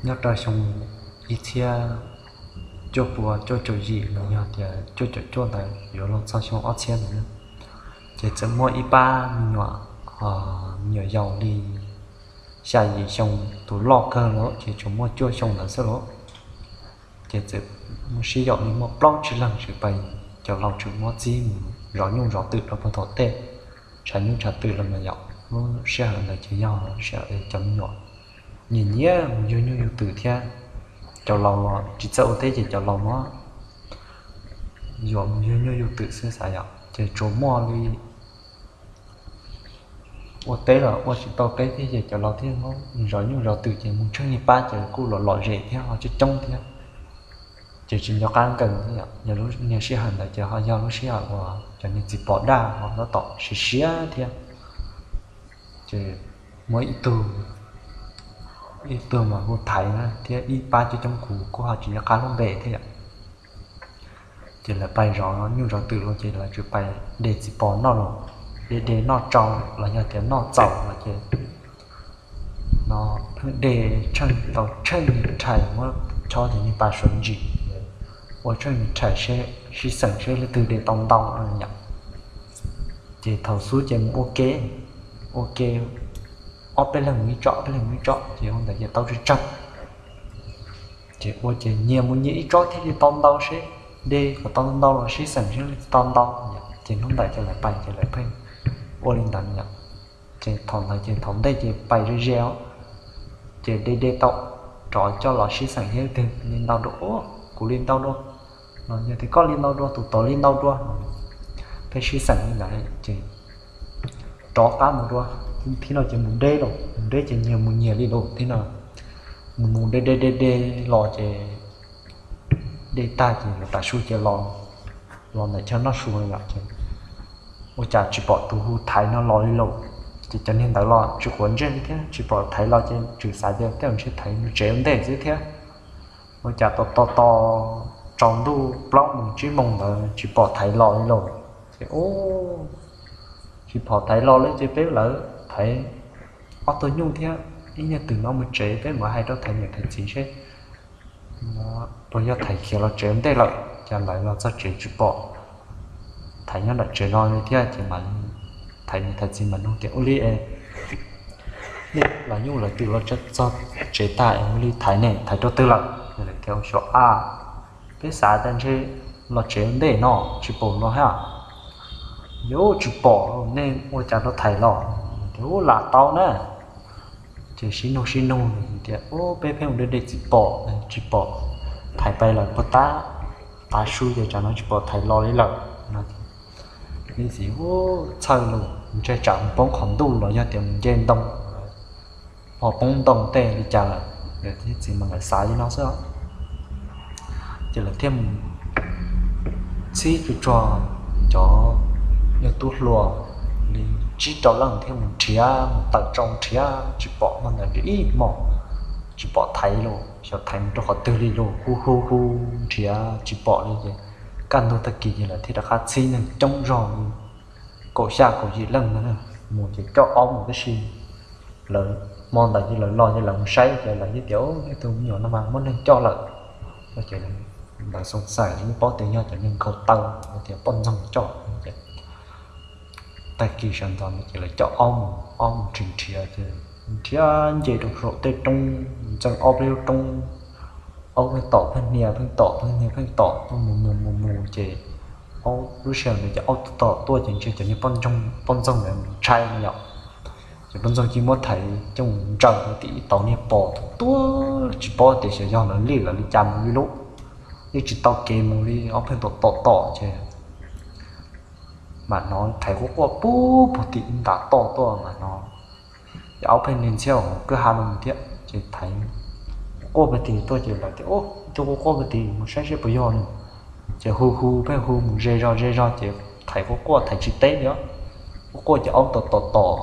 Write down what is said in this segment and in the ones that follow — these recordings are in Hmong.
Nyob rau xyoo ib txhiab cuaj pua cuaj caum yim los yog tias cuaj caum cuaj ntawd yuav luag txog xyoo ob txhiab ntawd, ces txawm muaj ib pab me nyuam, me nyuam yaus li xya yim xyoo, tus loj kawg los ces tsuas muaj cuaj xyoo ntawd xwb los. Ces txawm muaj sib yaum li muaj plaub tsib leeg tseem pais, cov laus tseem muab txib mus zov nyuj zov twm rau puag tom tej, tshav nyuj tshav twm los mas yom. Lub sij hawm ntawd ces yog sij hawm cov me nyuam nyiam nyiam mus yug nyuj yug twm thiab. Cov laus los tsis txawj ua teb ces cov laus muab yuam mus yug nyuj yug twm xwb xav yom, ces tsuas muaj li ua teb los ua tsis tau teb thiab ces cov laus thiaj muab zov nyuj zov twm ces mus tsheej niag pab ces kuj lom lom zem thiab ho coob coob thiab. Ces tsis nco qab nkees thiab yom, yog lub niag sij hawm ntawd ces ho yog lub sij hawm uas cov niag txiv pos daj ho tab tom siav siav thiab. Ces muaj ib tug, ib tug mas hu Thaiv na thiab ib pab coob coob kuv kuj ho tsis nco qab lub npe thiab yom. Ces lawv pais zov nyuj zov twm los ces lawv tsuas pais de txiv pos noj los, de de noj tsau los yog tias noj txaus los ces no pheej de tsheej tau tsheej niag rhais muab chob cov niag pas suav ntsis, ua tsheej niag rhais seb sib xeem seb leej twg de tau ntau no yom. Ces thaum xub ces mus ua ke, ua ke ob peb leeg mus ib tsob ob peb leeg mus ib tsob ces ua ntawd ces tau tsawg tsawg. Ces ua ces nyias mus nyias ib tsob thiaj li tau ntau seb, de kom tau ntau los sib xeem seb leej twg tau ntau yom. Ces hnub ntawd ces lawv pais ces lawv pheej ua li ntawd yom. Ces thaum ntawd ces thaum ntej ces pais ze ze os, ces de de tau rov coj los sib xeem seb leej twg li ntau dua, kuv li ntau dua, los yog tias koj li ntau dua, tus tod li ntau dua, pheej sib xeem li ntawd ces rov qab mus dua. Thib no ces mus deb los, mus deb ces nyias mus nyias li los thib no, mus mus de de de de los ces de tag ces yuav tav su ces los, los ntawm chaw noj su no yom. Ces ua cas tsis pom tus hu Thaiv no los li lauj. Ces cov niag ntawd los tsis quav ntsej li thiab, tsis pom Thaiv los ces tseem xav tias tej zaum ntshe Thaiv mus tsev ua ntej xwb thiab. Ua cas tos tos tos tsaus ntuj plaub moos tsib moos ntawd tsis pom Thaiv los li lauj. Ces tsis pom Thaiv los li ces peb lawv Thaiv ob tug nyuj thiab ib nyuag twm no mus tsev, peb mam hais rau Thaiv niam Thaiv txiv seb puas yog Thaiv khiav los tsev ua ntej lawm. Cas lawv los txog tsev tsis pom Thaiv nyob nram tsev no li thiab. Ces mam li Thaiv niam Thaiv txiv mam nug tias ua li es nej lawv nyuj lawv twm los txog tsev tag es ua li Thaiv ne, Thaiv rau twg lawm? Lawv tias xyov a, peb xav tias ntshe los tsev ua ntej no tsis pom los hab. Yus tsis pom, nej ua cas rau Thaiv los? Tias ua lam tau na. Ces sib nug sib nug tias ua peb pheej mus de de tsis pom, tsis pom Thaiv pais lawm puag ta, tav su ces tsam no tsis pom Thaiv los li lawm no. Li txiv ua txhawj los ntshe tsam mus poob qhov ntuj los yog tias mus nce ntoo, ho poob ntoo tej li cas lawm. Niam thiab txiv mas lawv xav li no xwb. Ces lawv thiaj mus txhib tsuag tsuag cov yog tub hluas li tsib rau leej thiaj mus nrhiav, mus tawm tsau nrhiav tsis pom hmo ntawd nrhiav ib hmos tsis pom Thaiv los, xyov Thaiv mus rau qhov twg li los, hu hu hu nrhiav tsis pom li ces kaj ntug tag kis ces lawv thiaj rov qab txhib neeg coob zog li kaum xya kaum yim leej ntawd mus ces coj aub mus tib si. Lawv hmo ntawd ces lawv los ces lawv mus saib ces lawv yeej tias nej tus me nyuam no mas muab neeg coj lawm. Lawv xoo xaim yeej paub tias yog cov neeg nkaug taw, tias poj ntxoog coj. Tag kis sawv ntxov no ces lawv coj aub mus, aub mus nrhiav nrhiav ces nrhiav nce rau saum tej roob, ntxeev ob peb lub roob, aub pheej tom pheej hnia, pheej tom pheej hnia, pheej tom tuaj mus mus mus mus ces aub lub sij hawm ntawd ces aub tom tuaj ces ntshe cov niag poj ntxoog ntawd ntshai no yom. Ces poj ntxoog cia muab Thaiv coj mus ntsaws rau tim ib tauv niag pos tuaj tuaj, tsis paub tias xyov yog lawv li lawv li cas mus li lub, yeej tsis tau kev mus li, aub pheej tom tom tom ces mam hnov Thaiv quaj quaj puag puag tim ib nta toj tuaj mam hnov. Ces aub pheej nias ntxhiab hauv kwj ha no mus thiab ces Thaiv quaj puag tim tuaj ces lawv tias ub, ib tug quaj quaj puag tim mus saib seb puas yog no. Ces hu hu pheej hu mus ze zog ze zog ces Thaiv quaj quaj Thaiv tsis teb li os. Quaj quaj ces aub tom tom tom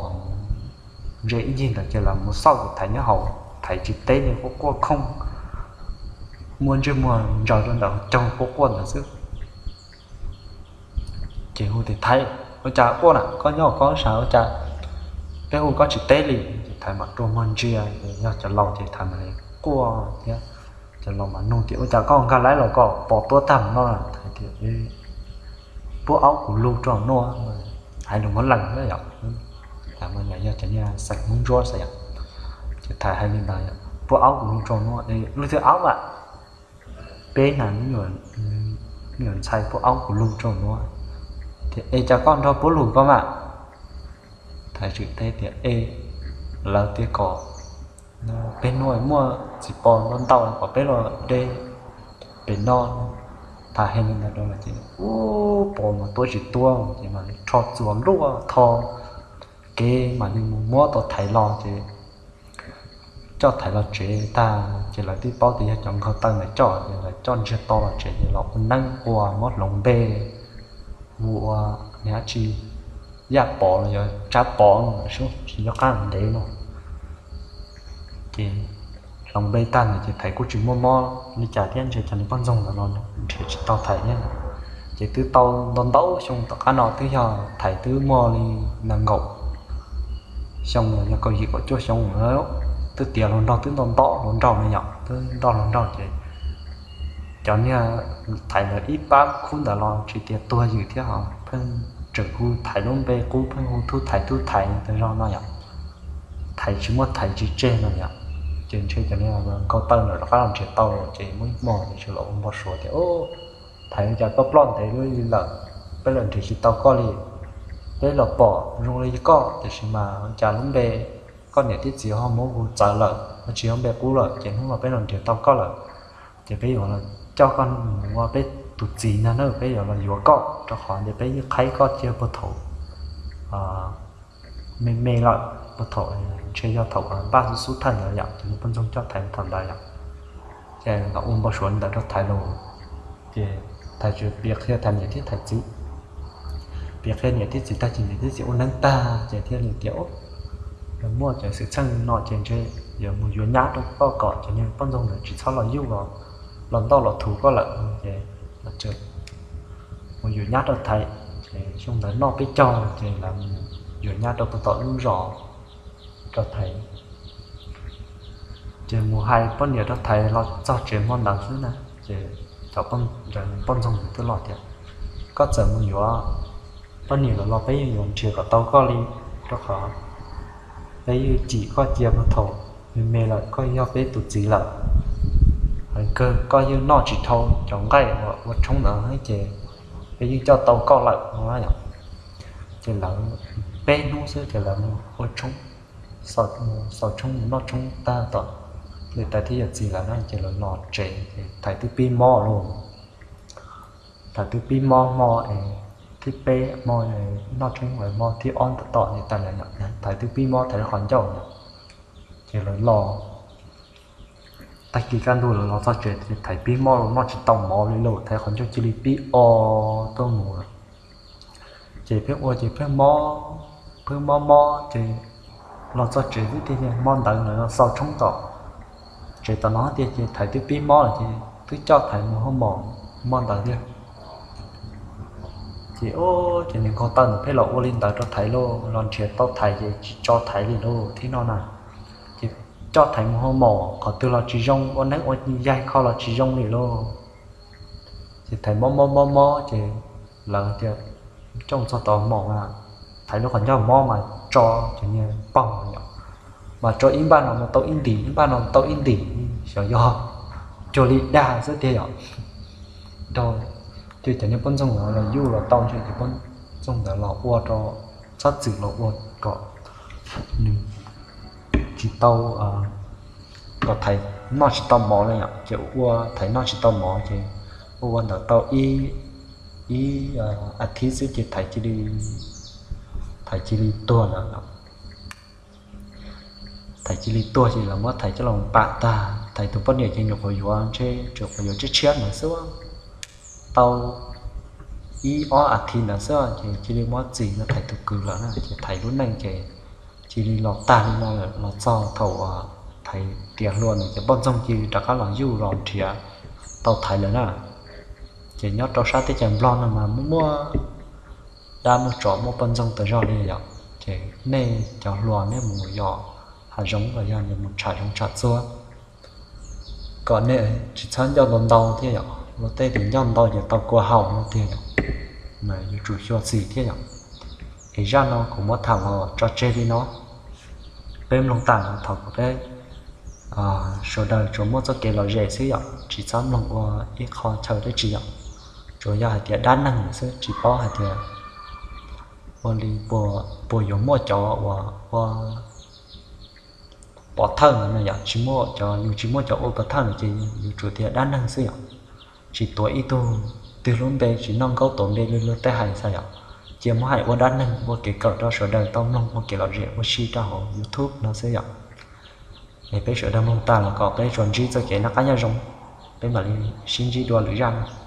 ze ib ncig ntawd ces lawv mus xauj ces Thaiv nyob hauv, Thaiv tsis teb li, quaj quaj khooj muaj ntsej muag ntsaws rau ntawm caug quaj quaj ntawd xwb. Ces hu tias Thaiv, ua cas quaj na, koj nyob koj sab ua cas peb hu koj tsis teb li? Ces Thaiv mam rua muag ntsia ces yog cov laus ces Thaiv mam li quaj thiab. Ces los mas nug tias ua cas koj nkag laib los kom pos tuab tag mus no na? Thaiv tias puab aub kuv lug rau nuav. Hais lus Hmoob Leeg na yom, yog cov niag xeem Hmoob Ntsuab xwb yom. Ces thaiv hais li ntawd, puab aub kuv lug rau nuav, lug twg aub mas? Peb na, me nyuam ntxhais, puab aub kuv lug rau nuav. Tias es cas koj nrog puab lug koj mas? Thaiv tseem teb tias es lawv tias kom peb nuav muaj txiv pos ntau ntau kom peb los de pem no. Thaiv hais li ntawd rau lawv ces ub, pos mas tuab tsis tuab ces mam li rho txuas luaj tho kev mam li mus muab tau Thaiv los ces coj Thaiv los tsev tag ces lawv twb paub tias yog cov nkaug taw ntawd coj ces lawv coj ntsiag to los tsev ces los ua neeb ua muab hloov npe hu ua niag dab tsi, Yaj Pov los yog Tsab Pov no, tsis nco qab ntev no. Ces hloov npe tag ntawd ces Thaiv kuj tsis muaj mob li cas thiab, ntshe cov niag poj ntxoog ntawd los nrhiav tsis tau Thaiv thiab. Ces twb tau ntau ntau xyoo tom qab no twb yog Thaiv twb muaj li nees nkaum xyoo los yog kaum yim kaum cuaj xyoo lawm, twb tiav hluas nraug twb nto nto hluas nraug no yom, twb nto hluas nraug ces cov niag Thaiv lawv ib pab khub ntawd los tsis tias tuag ywm thiab ho pheej tseem hu Thaiv lub npe qub, pheej hu Thub Thaiv Thub Thaiv tas zog no yom. Thaiv tsis muaj Thaiv tsis tseg no yom. Ces ntshe cov niag nkaug taw ntawd rov qab los nrhiav tau ces muaj ib hmo ces tseem los ua npau suav tias Thaiv, cas koj ploj ntev li lawm, peb los nrhiav tsis tau koj li. Peb los pom zoo li koj tiam sis mas cas lub npe koj niam thiab txiv ho muab hu txawv lawm, ho tsis yog npe qub lawm ces hnub no peb los nrhiav tau koj lawm ces peb yuav los coj koj mus ua peb tus txiv ntag na, peb yuav los yuav koj rau qhov tias peb yeej qhaib koj cia puag thaum me me lawm, puag thaum ntshe yog thaum npaj xub xub thawj ntawd yom, ces niag poj ntxoog coj Thaiv thaum ntawd yom. Ces los ua npau suav li ntawd rau Thaiv los, ces Thaiv tsuas piav qhia Thaiv niam thiab Thaiv txiv, piav qhia niam thiab txiv tag ces niam thiab txiv ua neeb tag ces thiaj li tias muaj cov xwm txheej no ces ntshe yuav mus yuav nyab rau koj kom cov niag poj ntxoog ntawd tsis txhob los yuj los, los ntoj los thuv koj lawm ces mus yuav nyab rau Thaiv. Ces xyoo ntawd noj peb caug ces lawv mus yuav nyab rau puag tom lub zos rau Thaiv. Ces mus hais poj niam rau Thaiv los txog tsev hmo ntawd xwb na, ces cov poj ntxoog ntawd twb los tias koj txawm mus yuav poj niam lawm los peb yeej yuav nrhiav kom tau koj li, rau qhov peb yeej cim koj cia puag thaum me me lawm, koj yog peb tus txiv lawm. Hais kawg koj yeej noj tsis dhau cov nqaij uas ua tshoob ntawd ces peb yeej coj tau koj lawm no yom. Ces lawv peb hnub xwb ces lawv mus ua tshoob, xaus tshoob mus noj tshoob tag tom niam tais thiab yawm txiv lawm na ces lawv los tsev ces Thaiv twb pib mob lauj. Thaiv twb pib mob hmo thib peb, hmo noj tshoob hmo thib ob ntawm tom niam tais lawm, Thaiv twb pib mob Thaiv lub qhov ncauj no. Ces lawv los, tag kis kaj ntug lawv los txog tsev ces Thaiv pib mob los noj tsis tau mov li lauj, Thaiv qhov ncauj cia li pib o tuaj mus lawm. Ces pheej ua ces pheej mob, pheej mob mob ces los txog tsev twb tiag tiag hmo ntawd lawv los xaus tshoob tom tsev tom no tiag ces Thaiv twb pib mob lawm ces twb coj Thaiv mus hauj mom hmo ntawd tiag. Ces o, ces niag nkaug taw ntawd pheej los ua li ntawd rau Thaiv lauj, los nrhiav tau Thaiv ces tsis tso Thaiv li lauj thib no na. Ces coj Thaiv mus hauj mom qhov twg los tsis zoo, ua neeb ua yaig kho los tsis zoo li lauj. Ces Thaiv mob mob mob mob ces lawv tias coj txog tom hauj mom mas Thaiv lub qhov ncauj mob mas tso cov niag paug yom, mas tso ib npaj no mus tau ib ntim, ib npaj no mus tau ib ntim, xyov yog cuag li dag xwb tiag yom. Rau, ces cov niag poj ntxoog ntawd los yuj los tau ntshe cov poj ntxoog ntawd los ua rau, txhob txwm los ua kom nws tsis tau, kom Thaiv noj tsis tau mov li yom, ces ua Thaiv noj tsis tau mov ces ua ua ntawd tau ib, ib a thiv xwb ces Thaiv cia li, Thaiv cia li tuag lawm. Thaiv cia li tuag ces lawv muab Thaiv coj los pam tag, Thaiv tus poj niam ces nyuam qhuav yuav ntshe tseem qhuav yuav tshiab tshiab ntawd xwb, tau ib ob a thiv ntawd xwb ces cia li muab txis rau Thaiv tus kwv lawm na. Ces Thaiv lub neej ces cia li los tag li no lawm, los txog thaum uas Thaiv tiav hluas ntawd ces poj ntxoog cia li rov qab los yuj los nrhiav tau Thaiv lawm na. Ces nyob rau sab teb chaws Nplog no mas muaj muaj dab muaj tsov muaj poj ntxoog tas zog li yom. Ces nej cov hluas nej mus yos hav zoov los yog nej mus tsham zoov tsham txua, kom nej tsis txhob ncauj ntau ntau thiab yom, luag tej tias ncauj ntau ces tau kua haus no tiag yom, mas yuav tsum xyuas xim thiab yom. Es zaj no kuv muab tham los tso tseg li no, peb mloog tas los thov kom peb sawv daws tsuas muaj txoj kev lom zem xwb yom, tsis txhob mloog ua ib qho chaw dab tsi yom. Tsuas yog hais tias dab neeg lawm xwb, tsis paub hais tias ua li puas yuav muaj cov uas ua pov thawj no no yom, tsis muaj cov, yus tsis muaj cov ua pov thawj no ces yuav tsum tias dab neeg xwb yom. Tsis tuav ib tug twg lub npe, tsis noj nkaub tuav npe li luag tej hais xwb yom. Cia muab hais ua dab neeg ua kev kawm rau sawv daws tau mloog ua kev lom zem ua si rau hauv YouTube no xwb yom. Es peb sawv daws mloog tas los kom peb tsuas ntsib txoj kev noj qab nyob zoo, peb mam li sib ntsib dua lwm zaj no.